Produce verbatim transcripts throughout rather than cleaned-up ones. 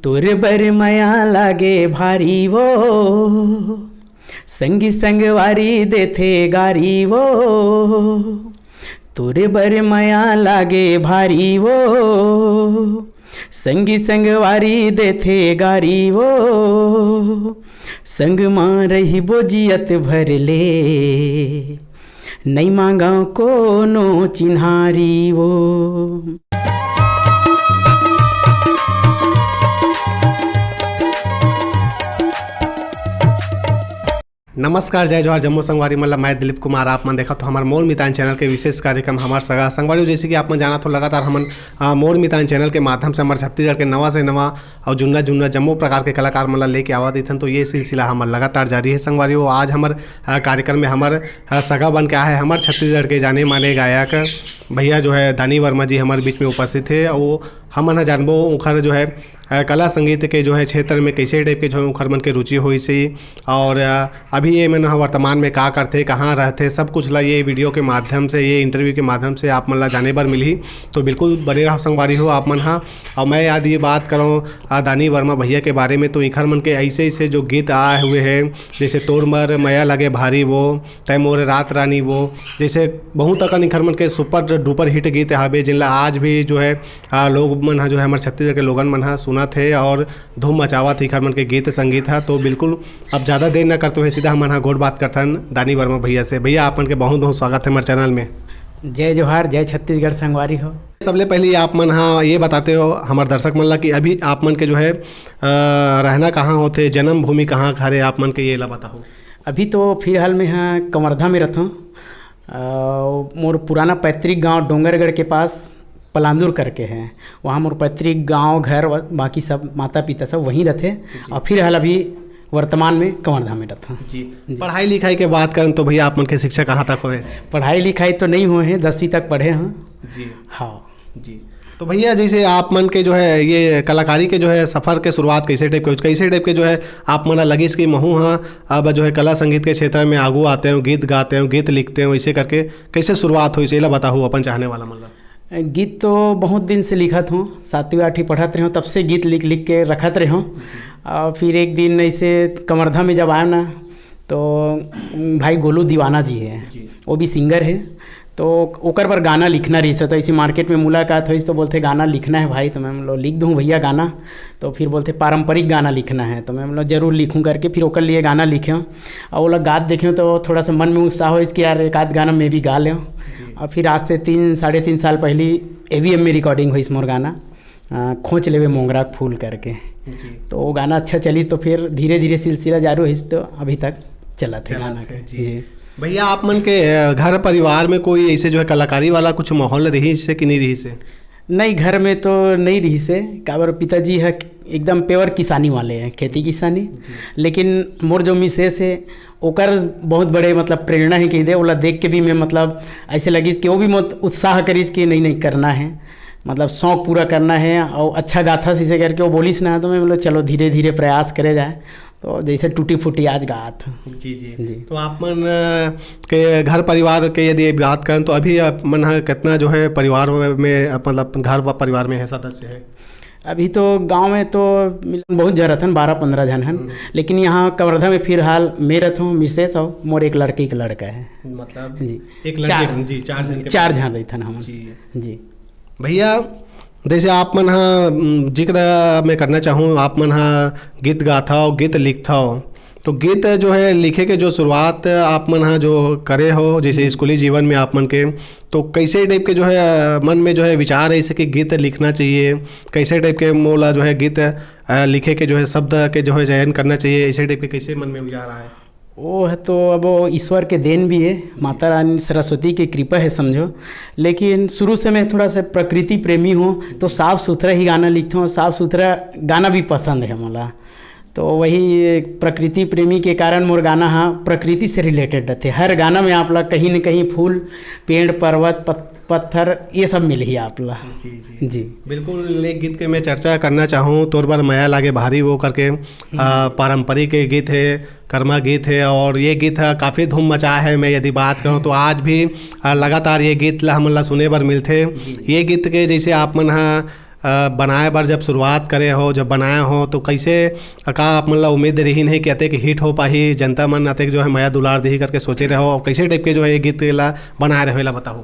तोरे बर मया लागे भारी वो, संगी संगवारी देथे गारी वो। तोरे बर मया लागे भारी वो, संगी संगवारी देथे गारी वो। संग मा रहिबो जियत भर ले, नइ मांगा कोनो चिन्हारी वो। नमस्कार, जय जोहार, जम्मो संगवारी मन ला। मैं दिलीप कुमार, आप मन देखत हो हमर मोर मितान चैनल के विशेष कार्यक्रम हमर सगा। संगवारी हो, जैसे कि आप मन जानत हो, लगातार हमन, आ, मोर मितान चैनल के माध्यम से हमर छत्तीसगढ़ के नवा से नवा अउ जुन्ना जुन्ना जम्मो प्रकार के कलाकार मन ला लेके आवत रहिथन। तो ये सिलसिला हमर लगातार जारी है संगवारी हो। आज हमर, आ, कार्यक्रम में हमर, आ, सगा बन के आए है हमर छत्तीसगढ़ के जाने माने गायक भैया जो है दानी वर्मा जी हमर बीच में उपस्थित है। और हमन ह जानबो ओखर जो है, अ, कला संगीत के जो है क्षेत्र में कैसे टाइप के जो है ओखर मन के रुचि होइस हे और, अ, अभी ये मन ह वर्तमान में का करथे, कहाँ रहथे, सब कुछ ला ये वीडियो के माध्यम से, ये इंटरव्यू के माध्यम से आप मन ला जाने बर मिलही। तो बिल्कुल बने रहो संगवारी हो आप मन हा। और मैं यदि बात करूँ, अ, दानी वर्मा भैया के बारे में, तो इखर मन के ऐसे ऐसे जो गीत आए हुए हैं, जैसे तोर बर मया लगे भारी वो, तय मोर रात रानी वो, जैसे बहुत अकन इखर मन के सुपर डुपर हिट गीत हावे, जिनला आज भी जो है, आ, लोग मन ह जो है हमर छत्तीसगढ़ के लोगन मन ह सुनत हे और धूम मचावत हे इखर मन के गीत संगीत ह। तो बिल्कुल अब ज़्यादा देर न करते हुए सीधा हमन ह गोठ बात करथन दानी वर्मा भैया से। भैया, आप मन के बहुत बहुत स्वागत है हमर चैनल में। जय जोहार, जय छत्तीसगढ़ संगवारी हो। सबले पहले आप मन ह ये बताते हो हमर दर्शक मन ला कि अभी आप मन के जो है, अ, रहना कहाँ होथे, जन्मभूमि कहाँ हरे आप मन के, ये ला बताओ। अभी तो फिलहाल में ह कवर्धा में रहथों। अ, मोर पुराना पैतृक गांव डोंगरगढ़ के पास पलांदुर करके है, वहाँ मोर पैतृक गांव, घर, व-, बाकी सब माता पिता सब वहीं रहथे। जी। और फिलहाल अभी वर्तमान में कवर्धा में रहथों। जी। जी। पढ़ाई लिखाई के बात करन तो भैया, आप मन के शिक्षा कहाँ तक होए? पढ़ाई लिखाई तो नहीं हुए हैं, दसवीं तक पढ़े हैं। जी। हाँ। जी। तो भैया, जैसे आप मन के जो है ये कलाकारी के जो है सफ़र के शुरुआत कैसे टाइप के, कैसे टाइप के जो है आप मन ला लगिस कि महू हाँ अब जो है कला संगीत के क्षेत्र में आगू आते हो, गीत गाते हो, गीत लिखते हो, इसे करके कैसे शुरुआत होइस, एला बताओ अपन चाहने वाला मन ला। गीत तो बहुत दिन से लिखत हूँ, सातवीं आठवीं पढ़त रहे हूँ, तब से गीत लिख लिख के रखत रहे हूँ। और फिर एक दिन ऐसे कवर्धा में जब आया ना, तो भाई गोलू दीवाना जी है, जी। वो भी सिंगर है। तो ओकर बर गाना लिखना रहिस, तो ऐसे मार्केट में मुलाकात होइस, तो बोलथे, "गाना लिखना है भाई।" तो मैं बोलो, "लिख दूँ भैया गाना।" तो फिर बोलथे, "पारंपरिक गाना लिखना है।" तो मैं बोला, "जरूर लिखूँ," करके फिर ओकर लिए गाना लिखे। और ओला गात देखे तो थोड़ा सा मन में उत्साह होइस कि यार, एक आध गाना मैं भी गा लें। जी। और फिर आज से तीन, साढ़े तीन साल पहली एवीएम में रिकॉर्डिंग होइस मोर गाना, अ, "खोंच लेवे मोंगरा फूल" करके। जी। तो वो गाना अच्छा चलिस, तो फिर धीरे धीरे सिलसिला जारू होइस, तो अभी तक चलत है चलत गाना है, के। जी। जी। भैया, आप मन के, अ, घर परिवार में कोई ऐसे जो है कलाकारी वाला कुछ माहौल रहिस हे कि नहीं रहिस हे? नहीं, घर में तो नहीं रहिस हे, काबर पिताजी ह एकदम pure किसानी वाले हैं, खेती किसानी। जी। लेकिन मोर जो मिसेस है, ओकर बहुत बड़े मतलब प्रेरणा है कहि दे, ओला देख के भी मैं मतलब ऐसे लगिस कि वो भी बहुत उत्साह करिस कि नहीं, नहीं, करना है, मतलब शौक पूरा करना है और अच्छा गाथा से इसे करके वो बोलिस ना, तो मैं बोला, "चलो धीरे धीरे प्रयास करे जाए।" तो जैसे टूटी फूटी आज गात। जी, जी। जी। तो आप मन, अ, के घर परिवार के यदि बात करन तो अभी आप मन ह कितना जो है परिवार में, मतलब घर व परिवार में है, सदस्य है? अभी तो गांव में तो मिलन बहुत झन रथन, बारह पन्द्रह झन हन, हम्म। लेकिन यहाँ कवर्धा में फिलहाल मैं रथूँ, मिसेस और मोर एक लड़की, एक लड़का है। मतलब जी। एक लड़के चार। जी, चार झन के चार परिवार। झन रहिथन हमन। जी। जी। भैया, जैसे आप मन ह, उम, जिक्र मैं करना चाहूँ, आप मन ह गीत गाथव, गीत लिखथव, तो गीत जो है लिखे के जो शुरुआत आप मन ह जो करे हो, जैसे हम्म। स्कूली जीवन में आप मन के, तो कैसे टाइप के जो है, अ, मन में जो है विचार है इसे कि गीत लिखना चाहिए, कैसे टाइप के मोला जो है गीत, अ, लिखे के जो है शब्द के जो है चयन करना चाहिए, ऐसे टाइप के कैसे मन में विचार आए? वो है तो अब वो ईश्वर के देन भी है, माता रानी सरस्वती की कृपा है समझो। लेकिन शुरू से मैं थोड़ा सा प्रकृति प्रेमी हूँ, तो साफ सुथरा ही गाना लिखता हूँ, साफ सुथरा गाना भी पसंद है मोला। तो वही प्रकृति प्रेमी के कारण मोर गाना ह प्रकृति से related रहते। हर गाना में आप ला कहीं न कहीं फूल, पेड़, पर्वत, पत-, पत्थर, ये सब मिलही आप ला। जी, जी। जी। बिल्कुल, एक गीत के मैं चर्चा करना चाहूँ, तोर बर मया लागे भारी वो करके, आ, हम्म। पारंपरिक गीत है, कर्मा गीत है, और ये गीत ह काफ़ी धूम मचाए है। मैं यदि बात करूँ तो आज भी, आ, लगातार ये गीत ला हमन ला सुने बर मिलथे। जी। ये गीत के जैसे आप मन ह अ, बनाए बर जब शुरुआत करे हो, जब बनाए हो, तो कैसे, अ, का आप मन ला उम्मीद रहिन हे कि अतेक हिट हो पाही, जनता मन अतेक जो है मया दुलार दिही करके सोचे रहे हो, और कैसे टाइप के जो है ये गीत ला बनाए रहे हो, एला बताओ।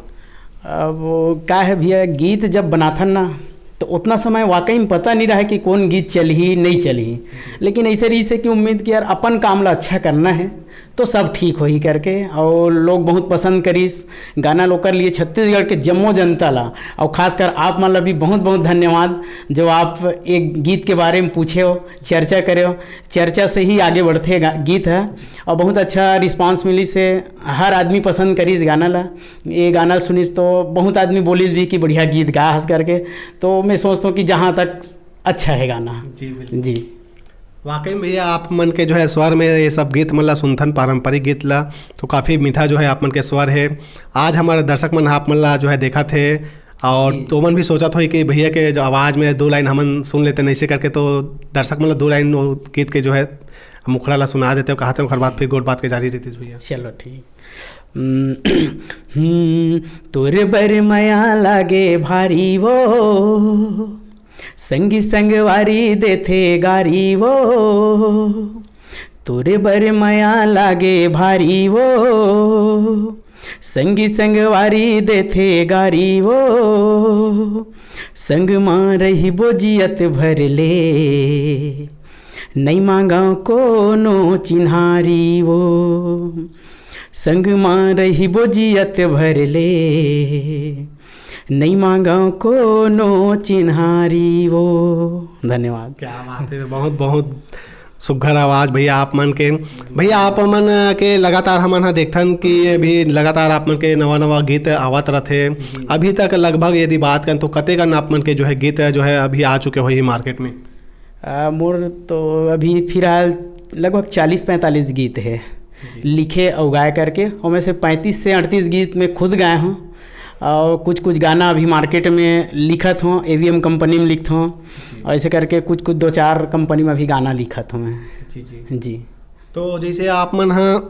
अब का है भैया, गीत जब बनाथन ना, तो उतना समय वाकई में पता नहीं रहा कि कौन गीत चलही, नहीं चलही। लेकिन ऐसे रही से कि उम्मीद कि यार, अपन काम ला अच्छा करना है, तो सब ठीक होही करके, और लोग बहुत पसंद करिस गाना ल। ओकर लिए छत्तीसगढ़ के जम्मो जनता ला, और खासकर आप मन ला भी बहुत बहुत धन्यवाद, जो आप एक गीत के बारे में पूछे हो, चर्चा करे हो। चर्चा से ही आगे बढ़थे गा-, गीत है, और बहुत अच्छा रिस्पांस मिलिस हे। हर आदमी पसंद करिस गाना ला। ये गाना सुनिस तो बहुत आदमी बोलिस भी कि बढ़िया गीत गा हस करके। तो मैं सोचता हूँ कि जहाँ तक अच्छा है गाना। जी, बिल्कुल। जी। वाकई में भैया, आप मन के जो है स्वर में ये सब गीत मन ला सुनथन, पारंपरिक गीत ला, तो काफ़ी मीठा जो है आप मन के स्वर है। आज हमारे दर्शक मन आप मन ला जो है देखत हे, और जी। तो मन भी सोचत होही कि भैया के जो आवाज़ में दो लाइन हमन सुन लेते, ऐसे करके तो दर्शक मन ला दो लाइन वो गीत के जो है मुखड़ा ला सुना देते हो, कहते हो, ओकर बाद फिर गोठ बात के जारी रहती भैया। चलो ठीक। हम्म, हम्म, तोरे बर मया लागे भारी वो, संगी संगवारी देथे गारी वो। तोरे बर मया लागे भारी वो, संगी संगवारी देथे गारी वो। संग मा रहिबो जियत भर ले, नइ मांगव कोनो चिन्हारी वो। संग मा रहिबो जियत भर ले, नइ मांगव कोनो चिन्हारी वो। धन्यवाद। क्या बात है, बहुत बहुत सुघर आवाज भैया आप मन के। भैया, आप मन के लगातार हमन ह देखथन कि अभी लगातार आप मन के नवा नवा गीत आवत रथे। जी। अभी तक लगभग यदि बात करन तो कतेकन आप मन के जो है गीत जो है अभी आ चुके होही मार्केट में? आ, मोर तो अभी फिलहाल लगभग चालीस पैंतालीस गीत है जी। लिखे और गाए करके, ओमे से पैंतीस से अड़तीस गीत मैं खुद गाए हूँ, और कुछ कुछ गाना अभी मार्केट में लिखत हूँ, एवीएम कंपनी में लिखत हूँ, जी। और ऐसे करके कुछ कुछ दो चार कंपनी में अभी गाना लिखत हूँ मैं। जी, जी। जी। तो जैसे आप मन ह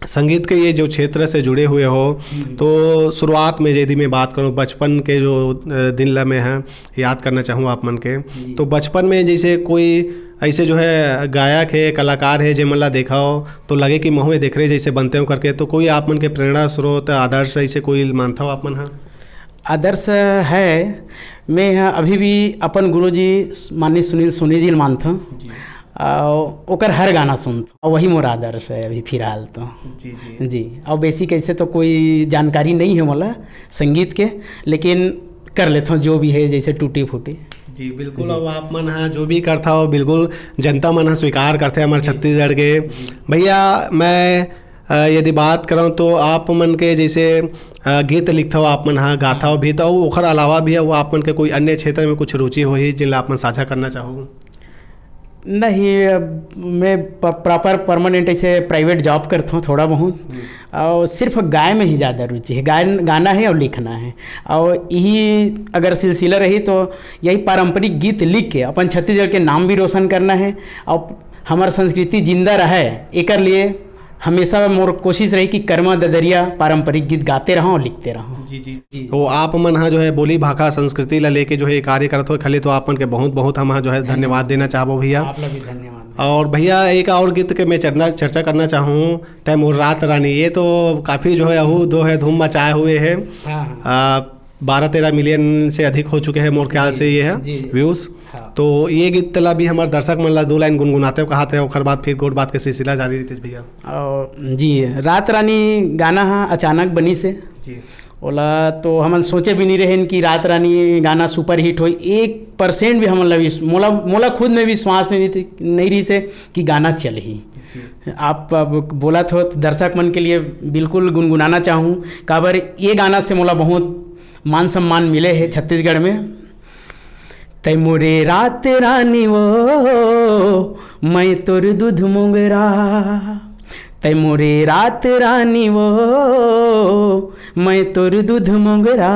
संगीत के ये जो क्षेत्र से जुड़े हुए हो, हम्म। तो शुरुआत में यदि मैं बात करूँ, बचपन के जो, अ, दिन ला मैं ह याद करना चाहूँ आप मन के, जी। तो बचपन में जैसे कोई ऐसे जो है गायक है, कलाकार है, जे मन ला देखा हो, तो लगे कि महूँ ये देख रहे जैसे बनते हो करके, तो कोई आप मन के प्रेरणा स्रोत, आदर्श ऐसे कोई मानता हो आप मन ह? आदर्श है, मैं ह अभी भी अपन गुरुजी माननीय सुनील सोनी जी ल मानथों। जी। आ, ओकर हर गाना सुनथों, और वही मोर आदर्श है अभी फिलहाल तो। जी, जी। जी, और बेसी कैसे तो कोई जानकारी नहीं है मोला संगीत के, लेकिन कर लेथों जो भी है, जैसे टूटी फूटी। जी, बिल्कुल। जी। अब आप मन ह जो भी करथा हो, बिल्कुल जनता मन ह स्वीकार करथे हमर जी। छत्तीसगढ़ के। जी। भैया, मैं, अ, यदि बात करौं तो आप मन के जैसे, अ, गीत लिखथव, आप मन ह गाथव भी, तो ओखर अलावा भी वो आप मन के कोई अन्य क्षेत्र में कुछ रुचि होही, जिन ला आप मन साझा करना चाहो? नहीं, अब मैं प-, प्रॉपर परमानेंट ऐसे प्राइवेट जॉब करता हूँ थोड़ा बहुत, हम्म। और सिर्फ गाय में ही ज़्यादा रुचि है। गायन, गाना है और लिखना है, और यही अगर सिलसिला रही तो यही पारंपरिक गीत लिख के अपन छत्तीसगढ़ के नाम भी रोशन करना है, और हमार संस्कृति जिंदा रहे, एकर लिए हमेशा मोर कोशिश रही कि करमा ददरिया पारंपरिक गीत गाते रहूं और लिखते रहूं। जी, जी। जी। तो आप मन हा जो है बोली भाखा संस्कृति ला लेके जो है ये कार्य करत हो, खले तो आप मन के बहुत बहुत हम हा जो है धन्यवाद। धन्यवाद देना चाहबो भैया। आप ला भी धन्यवाद। और भैया, एक और गीत के मैं चर्चा, चर्चा करना चाहूँ, तय मोर रात रानी। ये तो काफ़ी जो है अहू दो है धूम मचाए हुए है। हाँ, हाँ। आ, बारह तेरह मिलियन से अधिक हो चुके हैं मोर ख्याल जी, से ये है जी, जी। व्यूज। हाँ। तो ये गीत ला भी हमारे दर्शक मन ला दो लाइन गुनगुनाते हो, कहते हो, ओकर बाद फिर गोठ बात के सिलसिला जारी, रितेश भैया। और जी, रात रानी गाना हा अचानक बनी से। जी। ओला तो हमन सोचे भी नहीं रहेन कि रात रानी गाना सुपरहिट होई। एक परसेंट भी हमन ला विस-, मोला, मोला खुद में विश्वास नहीं रही, नहीं रही से कि गाना चलही। जी। आप अब बोलत हो तो दर्शक मन के लिए बिल्कुल गुनगुनाना चाहूँ, काबर ये गाना से मोला बहुत मान सम्मान मिले है छत्तीसगढ़ में। तै मोरे रात रानी वो, मैं तोर दूध मोंगरा। तै मोरे रात रानी वो, मैं तोर दूध मोंगरा।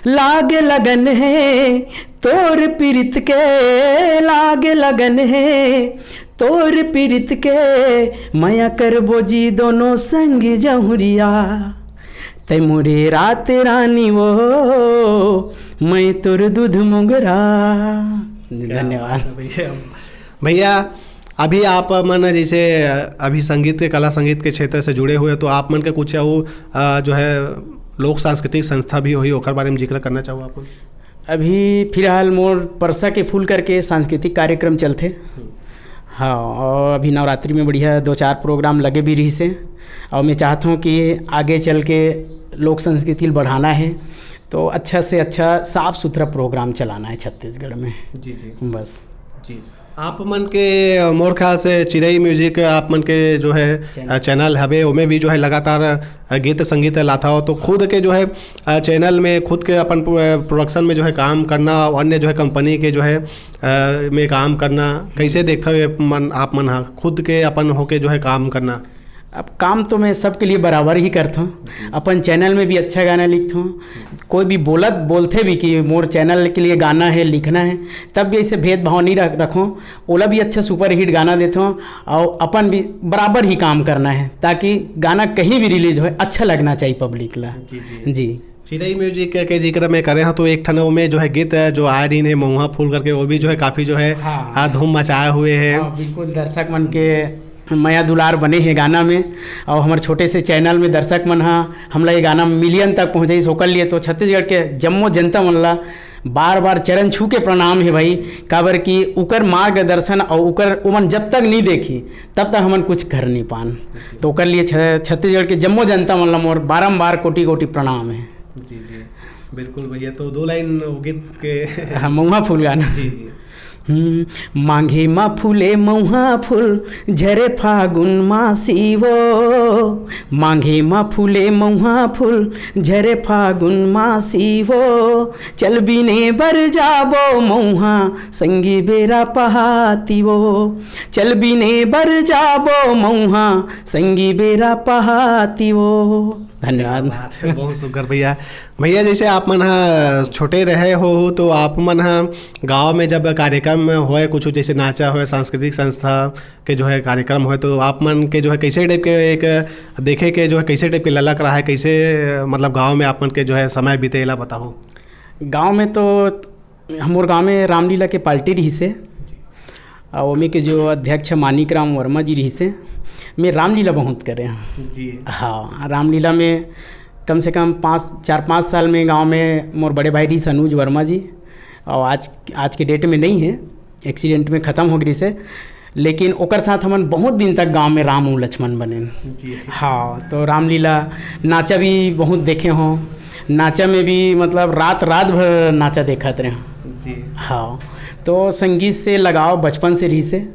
लाग लगन है तोर पीरित के, लाग लगन है तोर पीरित के, मया करबो जी दोनों संग जहुरिया। तै मोरे रात रानी वो, मैं तोर दूध मोगरा। क्या धन्यवाद। बात है भैया। भैया, अभी आप मन जैसे अभी संगीत के, कला संगीत के क्षेत्र से जुड़े हुए, तो आप मन के कुछ वो, अ, जो है लोक सांस्कृतिक संस्था भी होही, ओकर बारे में जिक्र करना चाहो आप? अभी फिलहाल मोर परसा के फूल करके सांस्कृतिक कार्यक्रम चलथे। हाँ, और अभी नवरात्रि में बढ़िया दो चार प्रोग्राम लगे भी रहिसे, और मैं चाहत हूँ कि आगे चल के लोक संस्कृति ल बढ़ाना है, तो अच्छा से अच्छा साफ सुथरा प्रोग्राम चलाना है छत्तीसगढ़ में। जी, जी। बस। जी। आप मन के, अ, मोर ख्याल से चिरई म्यूजिक आप मन के जो है, चैनल। अ, चैनल हवे, ओमे भी जो है लगातार, अ, गीत संगीत लाथा हो, तो खुद के जो है, अ, चैनल में खुद के अपन प्रो-, प्रोडक्शन में जो है काम करना, और अन्य जो है कंपनी के जो है, अ, में काम करना, कैसे देखते हो ये मन, आप मन हा खुद के अपन होके जो है काम करना? अब काम तो मैं सबके लिए बराबर ही करता हूँ। अपन चैनल में भी अच्छा गाना लिखता हूँ। कोई भी बोलत, बोलते भी कि मोर चैनल के लिए गाना है, लिखना है, तब भी ऐसे भेदभाव नहीं रख, रखो। ओला भी अच्छा सुपरहिट गाना देता हूँ और अपन भी बराबर ही काम करना है, ताकि गाना कहीं भी रिलीज होए, अच्छा लगना चाहिए पब्लिक ला। जी, जी। जी। चिरई म्यूजिक के जिक्र में करे हाँ, तो एक ठन ओमे जो है गीत है, जो आए दिन है महुआ फूल करके, वो भी जो है काफ़ी जो है, हाँ। हाँ, धूम मचाए हुए है। हाँ, बिल्कुल, दर्शक मन के मया दुलार बने हे गाना में, और हमर छोटे से चैनल में दर्शक मन हा हमला ये गाना मिलियन तक पहुँचाइस, ओकर लिए तो छत्तीसगढ़ के जम्मो जनता मन ला बार बार चरण छू के प्रणाम है भाई, काबर कि उकर मार्गदर्शन और उकर उमन जब तक नहीं देखी, तब तक हमन कुछ कर नहीं पान। तो ओकर लिए छ-, छत्तीसगढ़ के जम्मो जनता मन ला मोर बारंबार कोटि कोटि प्रणाम है। जी, जी, बिल्कुल भैया। तो दो लाइन वो गीत के हाँ, महुआ फूल गाना। जी, जी। हम्म, मांघे मा फूले महुआ फूल, झरे फागुन मासी वो। मांघे मा फूले महुआ फूल, झरे फागुन मासी वो। चल बिने बर जाबो महुआ, संगी बेरा पहाती वो। चल बिने बर जाबो महुआ, संगी बेरा पहाती वो। धन्यवाद। क्या बात है, बहुत सुघर भैया। भैया, जैसे आप मन हा छोटे रहे हो, तो आप मन हा गाँव में जब कार्यक्रम होए, कुछ जैसे नाचा होए, सांस्कृतिक संस्था के जो है कार्यक्रम होए, तो आप मन के जो है कैसे टाइप के एक देखे के जो है कैसे टाइप के ललक रहा है, कैसे, मतलब, गाँव में आप मन के जो है समय बीते, एला बताओ। गाँव में तो हमर गाँव में रामलीला के पार्टी रहिसे, और ओमे के जो अध्यक्ष मानिक राम वर्मा जी रहिसे, मैं रामलीला बहुत करे हूँ। जी। हाँ, रामलीला में कम से कम पाँच, चार पाँच साल में गाँव में मोर बड़े भाई रहिस अनुज वर्मा जी, और आज, आज के डेट में नहीं है, एक्सीडेंट में ख़त्म हो गई से, लेकिन ओकर साथ हमन बहुत दिन तक गांव में राम और लक्ष्मण बनेन। जी। हाँ, तो रामलीला, नाचा भी बहुत देखे हों। नाचा में भी, मतलब, रात, रात भर नाचा देखत रहे। जी। हाँ, तो संगीत से लगाव बचपन से रहिसे।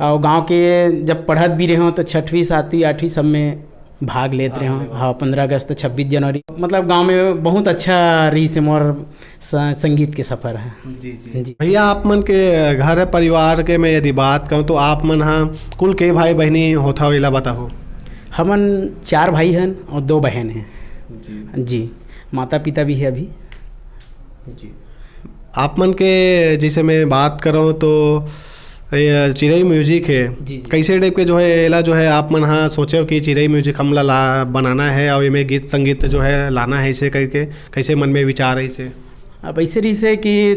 और गांव के जब पढ़त भी रहे हों, तो छठवीं, सातवीं, आठवीं सब में भाग लेत रहे हों। हाँ, पंद्रह अगस्त, छब्बीस जनवरी, मतलब, गांव में बहुत अच्छा रहिसे मोर स-, संगीत के सफर है। जी, जी। जी। भैया, आप मन के घर परिवार के मैं यदि बात करूँ, तो आप मन हा कुल के भाई बहिनी होथव, एला बताओ। हमन चार भाई हन और दो बहन हैं। जी। जी, माता पिता भी है अभी। जी। आप मन के जैसे मैं बात करूँ, तो ये चिरई म्यूजिक है, जी, जी। कैसे टाइप के जो है, एला जो है, आप मन हा सोचे हो कि चिरई म्यूजिक हमला ला बनाना है और एमे गीत संगीत जो है लाना है, इसे करके कैसे मन में विचार है इसे? अब ऐसे रहिसे कि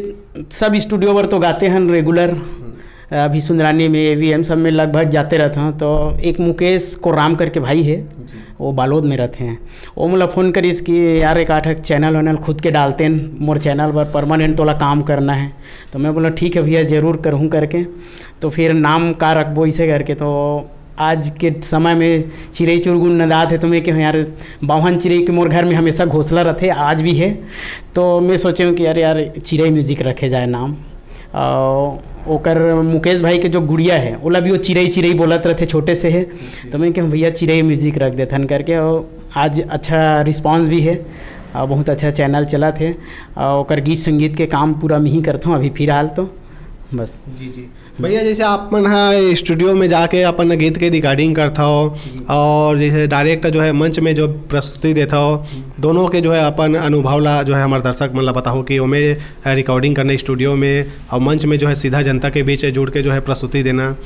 सब स्टूडियो पर तो गाते हैं रेगुलर। हम्म। अभी सुंदरानी में, एवीएम सब में लगभग जाते रहते हैं। तो एक मुकेश कोराम करके भाई है, जी। वो बालोद में रहते हैं। वो मोला फ़ोन करिस कि यार, एक आठ चैनल वैनल खुद के डालते हैं, मोर चैनल पर परमानेंट तोला काम करना है। तो मैं बोला, "ठीक है भैया, ज़रूर करूँ," करके। तो फिर नाम का रखबो इसे करके, तो आज के समय में चिरई चुरगुन नदात है, तो मैं कहूँ, "यार, बावन चिरई के मोर घर में हमेशा घोंसला रहते, आज भी है।" तो मैं सोचे हूँ कि यार, यार, चिरई म्यूजिक रखे जाए नाम। और ओकर मुकेश भाई के जो गुड़िया है, ओला भी वो चिरई चिरई बोलत रहते छोटे से है। तो मैं कहूँ, "भैया, चिरई म्यूजिक रख देथन," करके। और आज अच्छा रिस्पॉन्स भी है और बहुत अच्छा चैनल चलत है। और ओकर गीत संगीत के काम पूरा मैं ही करता हूँ अभी फिलहाल तो। बस। जी, जी। भैया, जैसे आप मन हा स्टूडियो में जाके अपन गीत के रिकॉर्डिंग करता हो, जी। और जैसे डायरेक्ट जो है मंच में जो प्रस्तुति देता हो, दोनों के जो है अपन अनुभव ला जो है हमारे दर्शक मन ला बताओ कि ओमे रिकॉर्डिंग करने स्टूडियो में और मंच में जो है सीधा जनता के बीच जुड़ के जो है प्रस्तुति देना,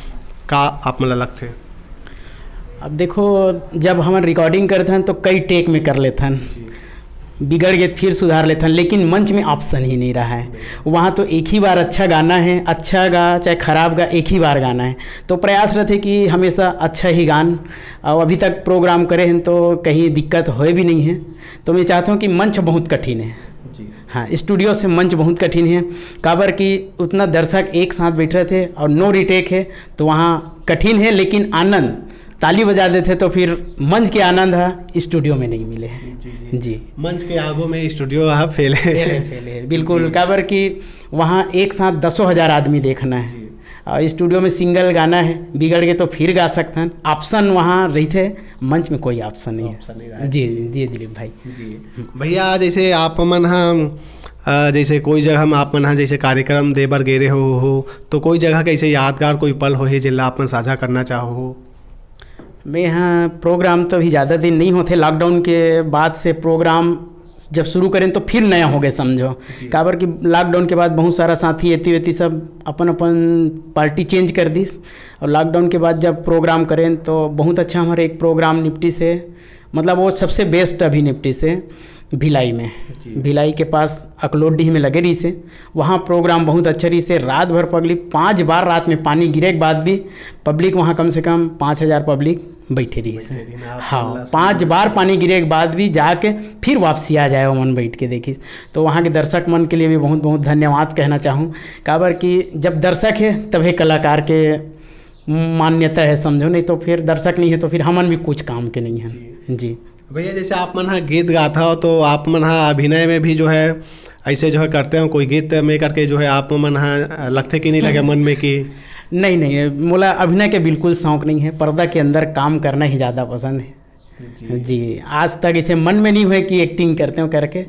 का आप मन ला लगथे? अब देखो, जब हमन रिकॉर्डिंग करथन तो कई टेक में कर लेथन। जी। बिगड़ गे फिर सुधार लेथन, लेकिन मंच में ऑप्शन ही नहीं रहा है। वहाँ तो एक ही बार अच्छा गाना है, अच्छा गा चाहे खराब गा, एक ही बार गाना है। तो प्रयास रहते कि हमेशा अच्छा ही गान, और अभी तक प्रोग्राम करे हैं तो कहीं दिक्कत होए भी नहीं है। तो मैं चाहता हूँ कि मंच बहुत कठिन है। जी। हाँ, स्टूडियो से मंच बहुत कठिन है, काबर कि उतना दर्शक एक साथ बैठ रहे थे और नो रिटेक है, तो वहाँ कठिन है, लेकिन आनंद ताली बजा देते तो फिर मंच के आनंद है, स्टूडियो में नहीं मिले हैं। जी, जी। जी। मंच के आगू में स्टूडियो है, फेल है। फेल है, फेल है, बिल्कुल। जी। काबर कि वहाँ एक साथ दसों हज़ार आदमी देखना है। जी। और स्टूडियो में सिंगल गाना है, बिगड़ गए तो फिर गा सकते हैं। ऑप्शन वहाँ रहते, मंच में कोई ऑप्शन नहीं है। ऑप्शन नहीं रहा है। जी, जी, जी, दिलीप भाई। जी। भैया, जैसे आप मन हा, अ, जैसे कोई जगह हम आप मन हा जैसे कार्यक्रम दे बर गे रहे हो, हो, तो कोई जगह कैसे यादगार कोई पल हो है, जेला आप मन साझा करना चाहो हो? मैं यहाँ प्रोग्राम तो अभी ज़्यादा दिन नहीं होते, लॉकडाउन के बाद से प्रोग्राम जब शुरू करें तो फिर नया हो गए समझो। काबर कि लॉकडाउन के बाद बहुत सारा साथी एती वेती सब अपन अपन पार्टी चेंज कर दिस, और लॉकडाउन के बाद जब प्रोग्राम करें तो बहुत अच्छा हमारे एक प्रोग्राम निपटी से, मतलब वो सबसे बेस्ट अभी निपटी से भिलाई में। जी। भिलाई के पास अकलोडीह में लगे रही से, वहाँ प्रोग्राम बहुत अच्छा रही से। रात भर पब्लिक, पाँच बार रात में पानी गिरे के बाद भी पब्लिक वहाँ कम से कम पाँच हज़ार पब्लिक बैठे रही से। बैठे रही ना, आप हाँ, अल्लाह से पाँच बार पानी गिरे के बाद भी जाके फिर वापसी आ जाए, ओमन बैठ के देखी। तो वहाँ के दर्शक मन के लिए भी बहुत बहुत धन्यवाद कहना चाहूँ, काबर कि जब दर्शक है तभी कलाकार के मान्यता है समझो, नहीं तो फिर दर्शक नहीं है तो फिर हमन भी कुछ काम के नहीं है। जी। भैया, जैसे आप मन हा गीत गात हो तो आप मन हा अभिनय में भी जो है ऐसे जो है करते हो, कोई गीत में करके जो है आप मन हा लगथे कि नहीं लगे मन में कि? नहीं, नहीं, मोला अभिनय के बिल्कुल शौक नहीं है, पर्दा के अंदर काम करना ही ज़्यादा पसंद है। जी, आज तक इसे मन में नहीं हुए कि एक्टिंग करते हो करके,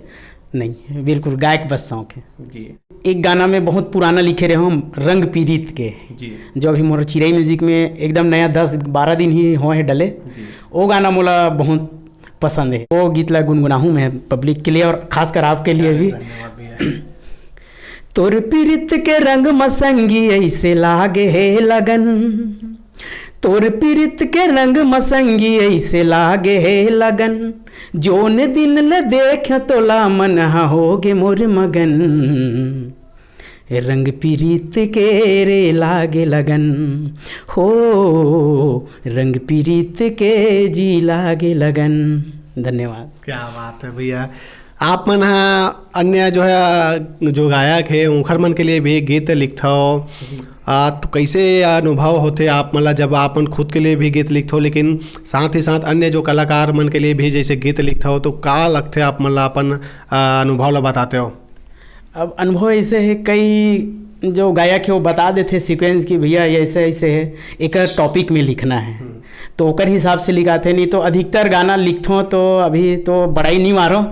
नहीं, बिल्कुल गायक बस शौक है। जी। एक गाना में बहुत पुराना लिखे रहे हम, रंग पीरित के, जी। जो अभी मोर चिरई म्यूजिक में एकदम नया, दस बारह दिन ही हो है डले। जी। वो गाना मोला बहुत पसंद है, वो गीत ला गुनगुनाहूँ मैं पब्लिक के लिए और खासकर आपके लिए भी। धन्यवाद भैया। तोर पीरित के रंग मसंगी ऐसे लागे हे लगन, तोर पीरित के रंग मसंगी ऐसे लागे हे लगन, जोन दिन ले देख तोला मन हा होगे मोर मगन। रंग पीरित के रे लागे लगन, हो रंग पीरित के जी लागे लगन। धन्यवाद। क्या बात है भैया। आप मन हा अन्य जो है, जो गायक है, उनखर मन के लिए भी गीत लिखथो। आ, तो कैसे अनुभव होथे आप मन ला, जब आप मन खुद के लिए भी गीत लिखथो, लेकिन साथ ही साथ अन्य जो कलाकार मन के लिए भी जैसे गीत लिखथो, तो का लगथे आप मन ला अपन, आ, अनुभव ला बताते हो? अब अनुभव ऐसे है, कई जो गायक है वो बता देते सीक्वेंस कि भैया ये ऐसे ऐसे है, एक टॉपिक में लिखना है। तो ओकर हिसाब से लिखाथे, नहीं तो अधिकतर गाना लिखथों तो अभी तो बड़ाई नहीं मारो,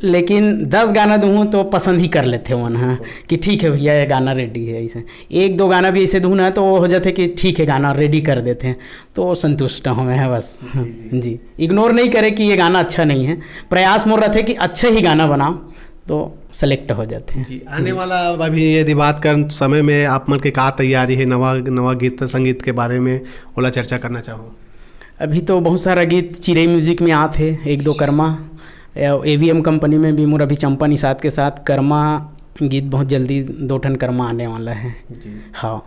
लेकिन दस गाना दूँ तो पसंद ही कर लेते हो ना, कि ठीक है भैया ये गाना रेडी है। ऐसे एक दो गाना भी ऐसे दूँ ना तो वो हो जाते कि ठीक है गाना रेडी कर देते हैं, तो संतुष्ट हूँ मैं बस। जी, इग्नोर नहीं करे कि ये गाना अच्छा नहीं है, प्रयास मोर रहते कि अच्छे ही गाना बनाओ, तो सेलेक्ट हो जाते हैं। जी, आने वाला अभी यदि बात कर समय में आप मन के का तैयारी है, नवा नवा गीत संगीत के बारे में ओला चर्चा करना चाहो? अभी तो बहुत सारा गीत चिरई म्यूजिक में आत है, एक दो कर्मा, एवीएम कंपनी में भी मोर अभी चंपा निषाद के साथ कर्मा गीत बहुत जल्दी दो ठन कर्मा आने वाला है। जी। हाँ।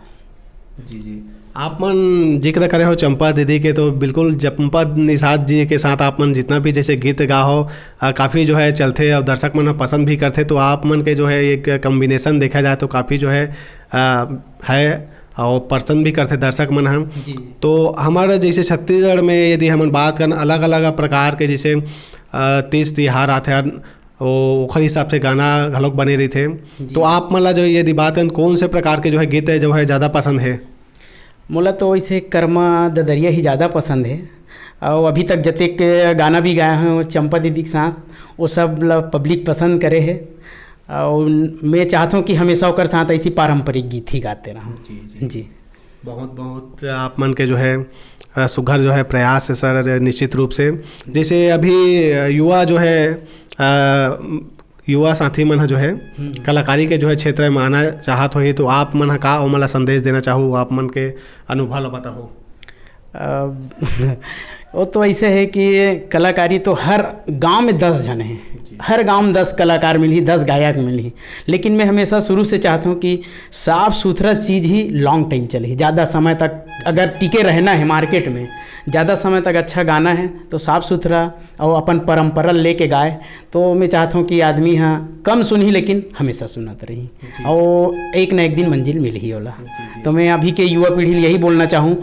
जी, जी। आप मन जिक्र करे हो चंपा दीदी के, तो बिल्कुल चंपा निषाद जी के साथ आप मन जितना भी जैसे गीत गा हो, आ, काफ़ी जो है चलथे और दर्शक मन पसंद भी करथे। तो आप मन के जो है एक कॉम्बिनेशन देखा जाए तो काफ़ी जो है, आ, है और पसंद भी करथे दर्शक मन ह। जी। तो हमारा जैसे छत्तीसगढ़ में यदि हमन बात करन, अलग-अलग प्रकार के जैसे, आ, तीज तिहार आथे, ओ, ओखर हिसाब से गाना घलोक बने रहिथे। जी। तो आप मन ला जो यदि बात करन, कौन से प्रकार के जो है गीत है, जो है ज़्यादा पसंद है? मोला तो वैसे कर्मा ददरिया ही ज़्यादा पसंद है, और अभी तक जतेक गाना भी गाए हैं चंपा दीदी के साथ, वो सब ला पब्लिक पसंद करे है, और मैं चाहता हूँ कि हमेशा ओकर साथ ऐसी पारंपरिक गीत ही गाते रहूँ। जी, जी। जी। बहुत बहुत आप मन के जो है, अ, सुघर जो है प्रयास है सर, निश्चित रूप से। जैसे अभी, अ, युवा जो है, अ, युवा साथी मन ह जो है कलाकारी के जो है क्षेत्र में आना चाहत होही, तो आप मन ह का ओमन ला संदेश देना चाहू, आप मन के अनुभव ला बताहू? अब वो तो ऐसे है कि कलाकारी तो हर गांव में दस जन हैं। हर गांव में दस कलाकार मिलही, दस गायक मिलही। लेकिन मैं हमेशा शुरू से चाहता हूँ कि साफ़ सुथरा चीज़ ही लॉन्ग टाइम चलही, ज़्यादा समय तक अगर टिके रहना है मार्केट में, ज़्यादा समय तक अच्छा गाना है तो साफ़ सुथरा और अपन परंपरा लेके गाए। तो मैं चाहता हूँ कि आदमी हाँ कम सुनही लेकिन हमेशा सुनत रही, और एक ना एक दिन मंजिल मिलही ओला। तो मैं अभी के युवा पीढ़ी ल यही बोलना चाहूँ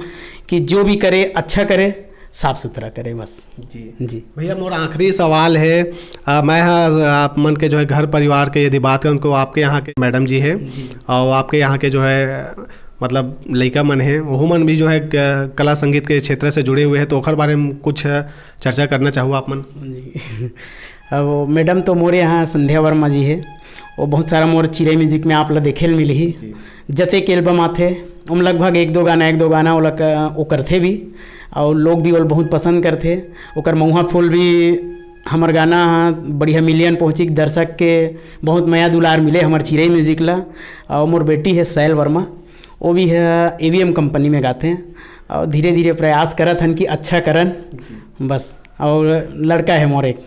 कि जो भी करे, अच्छा करे, साफ सुथरा करे बस। जी। जी। भैया, मोर आखिरी सवाल है, अ, मैं हाँ आप मन के जो है घर परिवार के यदि बात करूँ तो आपके यहाँ के मैडम जी है, और आपके यहाँ के जो है मतलब लइका मन है, वहू मन भी जो है क-, कला संगीत के क्षेत्र से जुड़े हुए हैं, तो ओखर बारे में कुछ चर्चा करना चाहू आप मन? जी। अब वो मैडम तो मोर यहाँ संध्या वर्मा जी है, वो बहुत सारा मोर चिरई म्यूजिक में आप ला देखे ल मिलही। जी। जतेक एल्बम आथे, ओम लगभग एक दो गाना, एक दो गाना ओला क-, वो करथे भी, और लोग भी ओला बहुत पसंद करथे। ओकर महुआ फूल भी हमर गाना ह बढ़िया मिलियन पहुँची, दर्शक के बहुत मया दुलार मिले हमर चिरई म्यूजिक ला। और मोर बेटी है सैल वर्मा, वो भी है एवीएम कंपनी में गाथे, और धीरे धीरे प्रयास करत हन कि अच्छा करन। जी। बस, और लड़का है मोर एक,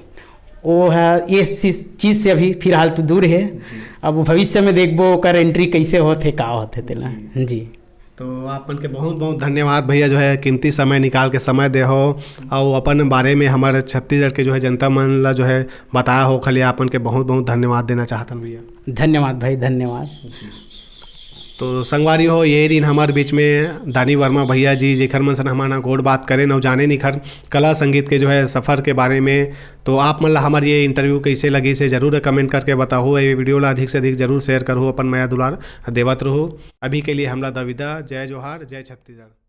वो है ये चीज, चीज से अभी फिलहाल तो दूर है। जी। अब भविष्य में देखबो ओकर एंट्री कैसे होथे, का होथे तेला। जी। जी। तो आप मन के बहुत बहुत धन्यवाद भैया, जो है कीमती समय निकाल के समय दे हो और अपन बारे में हमर छत्तीसगढ़ के जो है जनता मन ला जो है बताया हो, खाली आप मन के बहुत बहुत धन्यवाद देना चाहतन भैया। धन्यवाद भाई, धन्यवाद। जी। तो संगवारी हो, ये दिन हमारे बीच में दानी वर्मा भैया जी, जेखर मन सन हमारा गोठ बात करेन और जानेन इखर कला संगीत के जो है सफ़र के बारे में। तो आप मन ला हमार ये इंटरव्यू कैसे लगिस हे, जरूर कमेंट करके बताहू। ये वीडियो ला अधिक से अधिक जरूर शेयर करहू, अपन मया दुलार देवत रहू। अभी के लिए हमला दविदा, जय जोहार, जय छत्तीसगढ़।